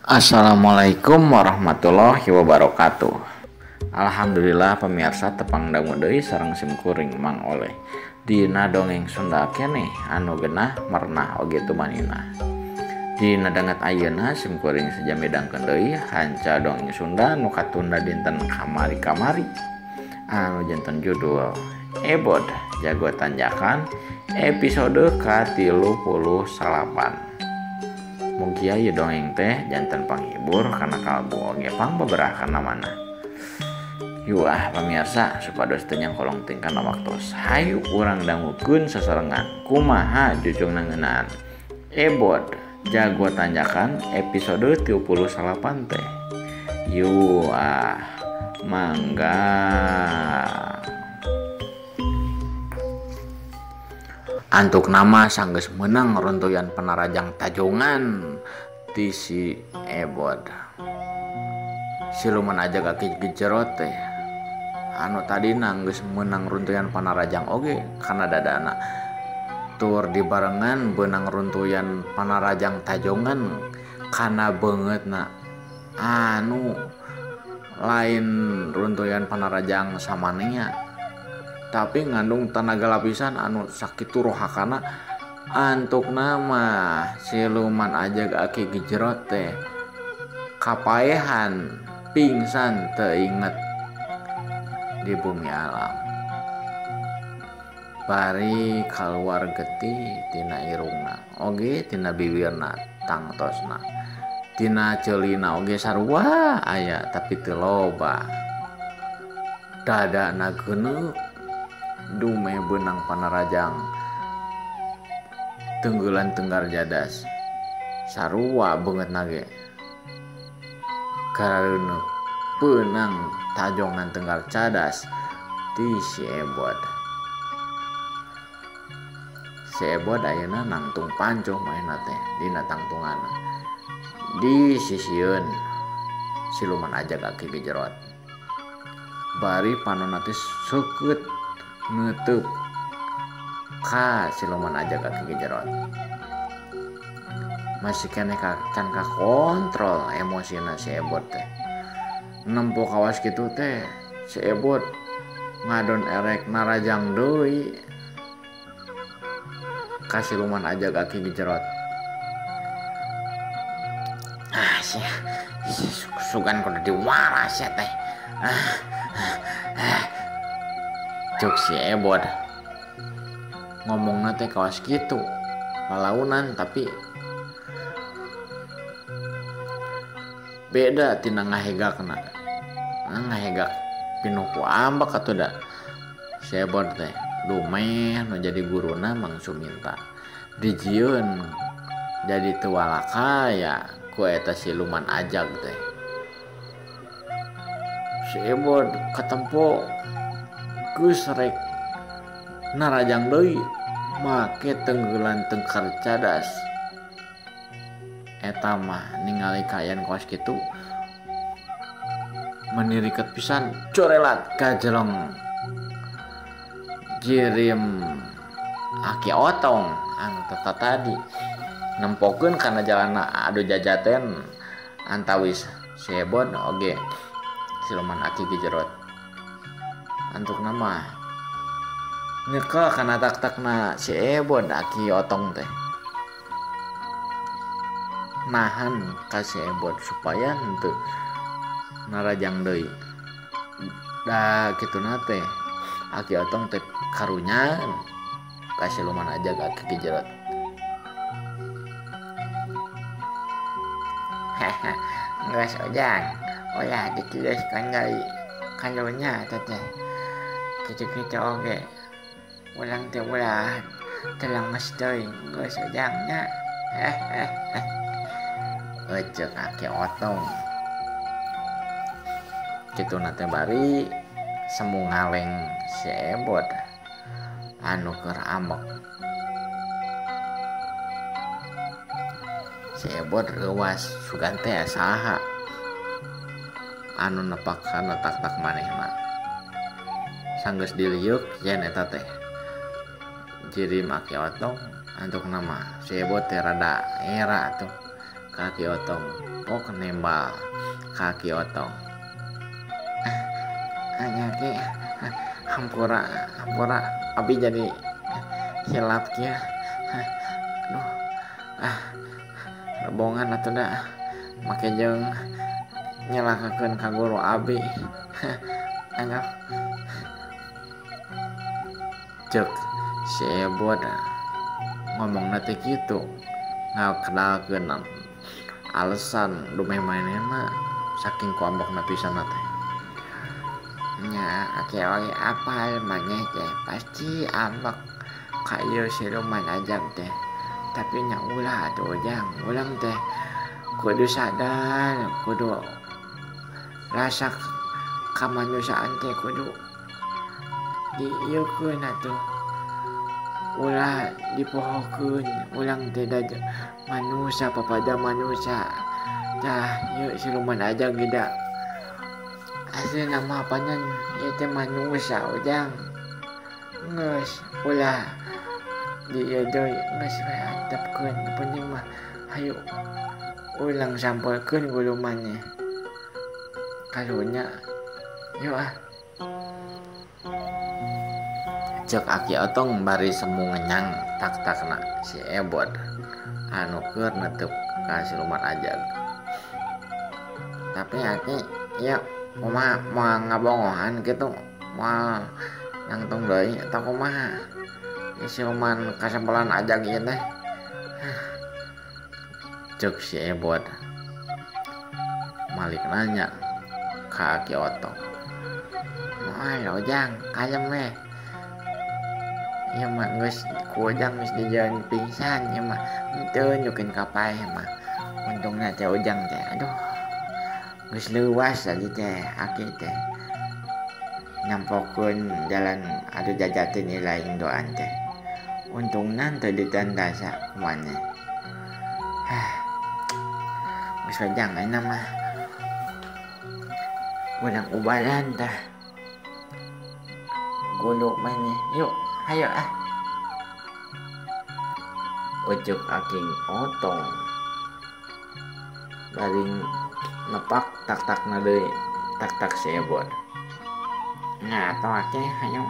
Assalamualaikum warahmatullahi wabarakatuh. Alhamdulillah pemirsa tepang dangu deui sareng simkuring Mang Oleh dina dongeng Sunda keneh anu genah merenah oge tumaninah. Dina danget ayeuna simkuring seja midangkeun deui hanca dongeng Sunda nu katunda dinten kamari-kamari anu janten judul Ebod Jago Tanjakan episode ka-38. Mugia ieu dongeng teh janten panghibur kana kalbu oge pangbeberah kana mana. Yuah pamirsa supados teu nyangkolong teuing kana waktos. Hayu urang dangukeun sasarengan kumaha jujungna ngeunaan Ebod Jago Tanjakan episode 38 teh. Yuah mangga. Antuk nama sanggeus meunang runtuyan panarajang tajongan ti si Ebod. Siluman aja kaki gejerot teh. Anu tadina geus meunang runtuyan panarajang oge kana dadana. Tur dibarengan beunang runtuyan panarajang tajongan kana beungeutna. Anu lain runtuyan panarajang samanea, tapi ngandung tenaga lapisan anu sakitu rohakana. Antuk nama siluman aja aki gejerot teh kapaehan pingsan teu inget di bumi alam. Bari kaluar getih tina irungna oge tina bibirna tangtosna tina ceulina oge sarua aya tapi teu loba. Dadana geuneuk dumeh beunang panarajang tenggelan tenggar jadas sarua beungeutna ge karareuneuh peunang tajongan tenggar cadas ti si Ebod. Si Ebod ayeuna nangtung pancoh maenna teh dina tangtunganna di sisieun siluman aja kaki gejerot. Bari panonna teh seukeut nutup ka siluman aja kaki gejerot. Masih keneh can kakontrol emosina si Ebod teh. Nempo kawas kitu teh si Ebod ngadon erek narajang deui ka siluman aja kaki gejerot. Ah sia sugan kudu diwaras ya teh. Cuk si Ebod ngomongna teh kawas kitu lalaunan tapi beda tina ngahegakna. Ngahegak pinuh ku ambek atuh da. Si Ebod teh dumeh nu jadi guruna Mang Suminta dijieun jadi teu walakaya ku eta siluman ajag teh. Si Ebod katempo geus rek narajang deui make tenggelan tengkar cadas. Eta mah ningali kaayaan kawas kitu meniriket pisan corelat kajelong jirim aki otong anu tata tadi nempokeun kana jalana adu jajaten antawis si Ebod oge siluman aki gejerot. Antuk nama nyekel kana tak-takna si Ebod aki otong teh nahan ka si Ebod supaya henteu narajang deui. Da kituna teh aki otong teh karunya ka siluman aja aki gejerot. Hehe, geus ojang ulah ditiluskeun deui kalunya teteh. Kitu-kitu oge ulang teh ulah teu leungeus deui geus ojang nya. Hehehe. Eceuk aki otong kituna teh bari semu ngaleng si Ebod anu keur amok. Si Ebod reuwas sugan teh saha anu nepak kana tak-tak manehna. Sanggeus diliuk yen eta teh jirim aki otong antuk nama si Ebod teh rada era atuh Kaki Otong pok nembal Kaki Otong. Anya ki hampura hampura abi jadi hilap kieu. Aduh, ah rebongan atuh da make jeung nyelakakeun ka guru abi. Anya cek si Ebot ngomongna teh kitu ngakedalkeun alasan dumeh manehna saking ku ambekna pisan teh. Nya aki oge apal maneh teh pasti ambek ka ieu siluman ajag teh. Tapi nya ulah atuh Ujang, ulang teh kudu sadar, kudu rasa kamanusiaan teh kudu diieukeun atuh. Ulah dipohokeun, ulang teh da manusia papada manusia. Tah ieu siluman ajag ge da aslina mah panan ieu teh manusia Ujang. Geus ulah di ieu deui, geus we antepkeun, nu penting mah hayu ulang sampelkeun gulu maneh. Karunya yuk ah. Cek Aki Otong bari semu ngenyang tak-takna si Ebot anu keur netep ka siluman ajag. Tapi aki ieu kumaha moal ngabongohan kitu, moal nangtung deui atau kumaha siluman kasempelan ajag ieu teh. Cek si Ebot malik nanya ka Aki Otong. Moal Ujang, kalem we. Ieu mah geus ku Ujang geus dijalan pingsan ieu mah henteu nyukeun ka paeh mah. Untungna teh Ujang teh aduh geus leuwas tadi teh aki teh nyampokeun jalan adu jajatin ieu lain doan teh. Untungna teu ditandasa ku maneh. Hah. Geus we Jang ayeuna mah urang ubaran tah gulu maneh. Yuk, hayo ah. Ucuk Aki Otong bari nepak tak-takna deui, tak-tak si Ebot. Nah, atuh aki hayo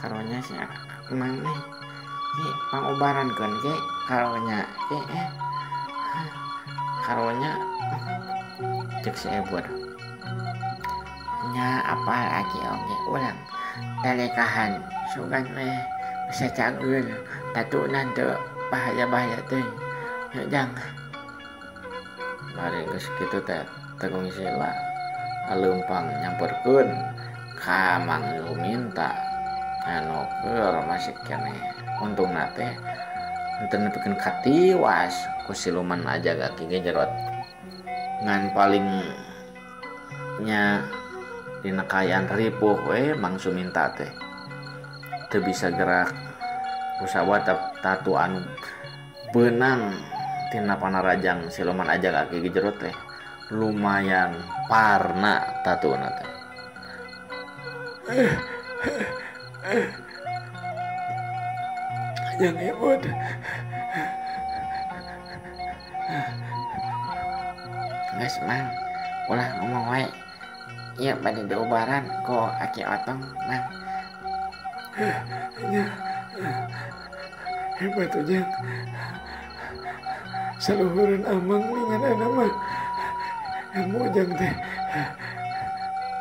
karunya si Mang nih. Ki pangubarankeun ki karunya ki Karunya cek si Ebot. Nya apal aki oge ulang talekahan sugan we bisa cageul tatuna teu bahaya-bahaya teuing. Yuk Jang. Bari geus kitu teh tegung sila aleumpang nyamperkeun ka Mang Suminta anu keur masih keneh. Untungna teh henteu nepikeun katiwas ku siluman ajag aki ge jerot. Ngan paling nya dina kaayaan ripuh we Mang Suminta teh teu bisa gerak kusabab tatu anu beunang tina panarajang siluman ajag aki ge jero teh lumayan parna tatuna teh. Yang Ebot geus Mang, ulah ngomong wae. Ieu bade diubaran ku Aki Otong Mang. Nya hebat Ujang, saluhureun amang ningan ayeuna mah ilmu Ujang teh.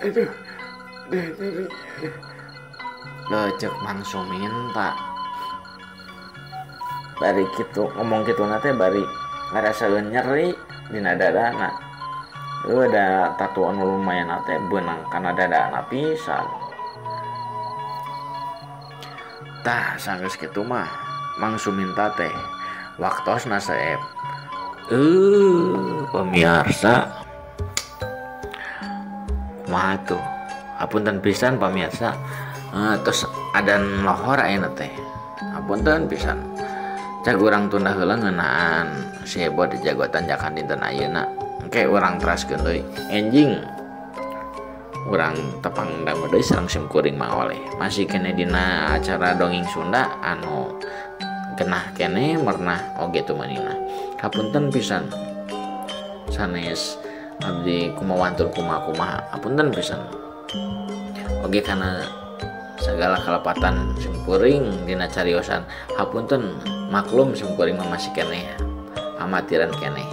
Aduh, deh nyeri. Leuceuk Mang Suminta bari kitu ngomong kituna teh bari ngarasaeun nyeri dina dadana. Eueuh da tatu anu lumayan teh beunang kana dadana pisan. Tah sanggeus kitu mah Mang Suminta teh waktosna saep. Pemirsa kumaha tuh? Apunten pisan pamirsa. Terus adan lohor ayeuna teh. Apunten pisan. Cag urang tunda heula ngeunaan si Ebot jago tanjakan dinten ayeuna. Engke urang teraskeun deui. Enjing urang tepang dangu deui sareng sim kuring Mang Oleh. Masih keneh dina acara dongeng Sunda anu genah keneh mernah oge tumanina. Hapunten pisan. Sanes abdi kumaha wantun kumaha-kumaha, hapunten pisan. Oge kana segala kalepatan simkuring dina cariosan, hapunten, maklum simkuring mah masih keneh amatiran keneh.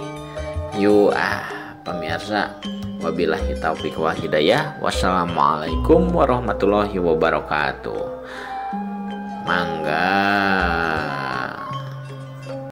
Yuk ah pemirsa, wabillahi taufik wal hidayah, wassalamualaikum warahmatullahi wabarakatuh. Mangga.